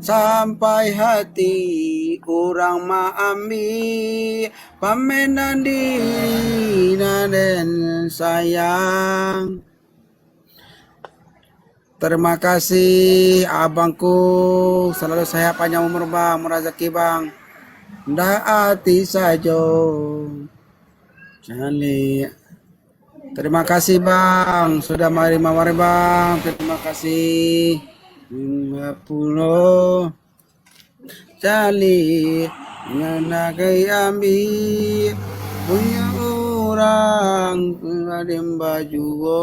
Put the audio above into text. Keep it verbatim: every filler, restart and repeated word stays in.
sampai hati urang maambiak pamenan diri nan den sayang. Terima kasih abangku, selalu sehat panjang umur bang, murah rezeki bang. Ndak ati sajo. Calik. Terima kasih bang, sudah mari mawari bang. Terima kasih. Lima puluh. Calik. Ngana kai ambiak. Punya urang. Raden bajuo.